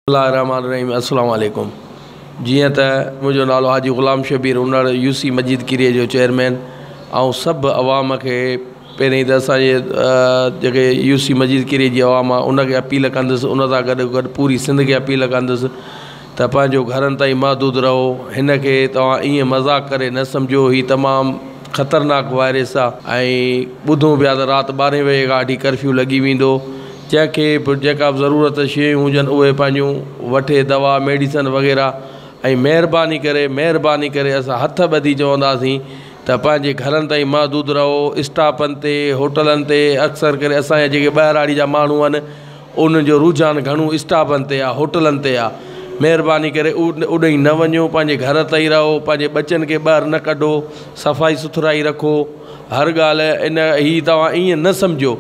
الله الرحمٰن الرحيم السلام عليڪم جيئن ته منهنجو نالو حاجي غلام شبير انڙ يو سي مجيد ڪيريي جو چيئرمين آئون سڀ عوام کي پهرين ته اسان جي جيڪي يو سي مجيد ڪيريي جي عوام آهي ان کي اپيل ڪندس ان سان گڏ گڏ پوري سنڌ کي اپيل ڪندس ته پنهنجو گهرن تائين محدود رهو هن کي توهان ائين مذاق ڪري نه سمجهو هي تمام خطرناڪ وائرس آهي ۽ ٻڌون پيا ته رات ٻارهين وڳي کان وٺي ڪرفيو لڳي ويندو جنهن کي به جيڪا به ضرورت شيون هجن اهي پنهنجون وٺي دوا ميڊيسن وغيره ۽ مهرباني ڪري مهرباني ڪري اسان هٿ ٻڌي چونداسين ته پنهنجي گهرن تائين محدود رهو اسٽاپن تي هوٽلن تي اڪثر ڪري اسان جا جيڪي ٻهراڙي جا ماڻهو آهن انهن جو رجحان گهڻو اسٽاپن تي آهي هوٽلن تي آهي مهرباني ڪري اوڏانهن نه وڃو پنهنجي گهر تائين رهو پنهنجي ٻچن کي ٻاهر نه ڪڍو صفائي سٿرائي رکو هر ڳالهه ان هي توهان ائين نه سمجهو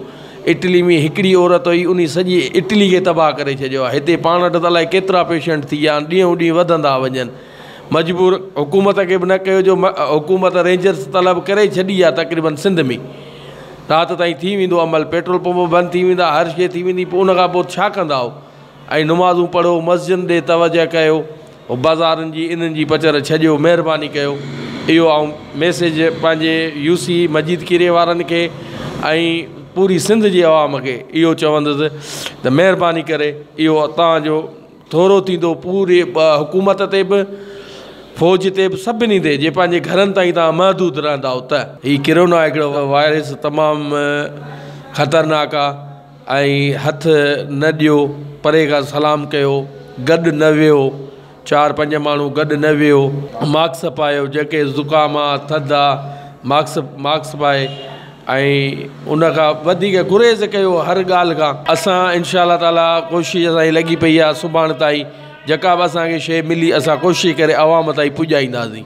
اٽلي ۾ هڪڙي عورت هئي انهي سڄي اٽلي کي تباهه ڪري ڇڏيو آهي هتي پاڻ وٽ ته الائي ڪيترا پيشنٽ ٿي ويا آهن ڏينهون ڏينهن وڌندا وڃن مجبور حڪومت کي به نه ڪيو جو حڪومت رينجرس طلب ڪري ڇڏي آهي تقريبن سنڌ ۾ رات تائين ٿي ويندو عمل پيٽرول پمپ بند ٿي ويندا هر شي ٿي ويندي پوء ان کان پوء ڇا ڪندا ۽ نمازون پڙهو مسجدن ڏي توجه ڪيو بازارن جي انهن جي پچر ڇڏيو مهرباني ڪيو اهو آئون ميسيج پنهنجي يو سي مجيد ڪيريي وارن کي ۽ پوري سنڌ جي عوام کي اهو چوندس ته مهرباني ڪري اهو توهان جو ٿورو ٿيندو پوري حڪومت تي به فوج تي به سڀني تي جي پنهنجي گهرن تائين توهان محدود رهندائو ته. هي ڪرونا هڪڙو وائرس تمام خطرناڪ آ. ۽ هٿ نه ڏيو، پري کان سلام ڪيو، گڏ نه ويهو، چار پنج ماڻهو گڏ نه ويهو، ماسڪ پايو، جيڪي زڪام آ، ٿڌ آ، ماسڪ ماسڪ پائي ۽ ان کان وڌيڪ گريز ڪيو هر ڳالهه کان. اسان انشاء الله تعاليٰ ڪوشش اسان جي لڳي پئي آ سڀاڻ تائين جيڪا به اسان کي شيء ملي اسان ڪوشش ڪري عوام تائين پڄائينداسين.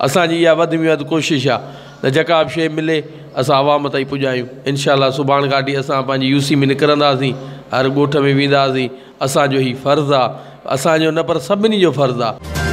اسان جي اها وڌ ۾ وڌ ڪوشش آ ته جيڪا به شيء ملي اسان عوام تائين پڄايون انشاء الله سڀاڻ کان وٺي اسان پنهنجي يو سي ۾ نڪرنداسين هر ڳوٺ ۾ وينداسين اسان جو هي فرض آ اسان جو نه پر سڀني جو فرض آ.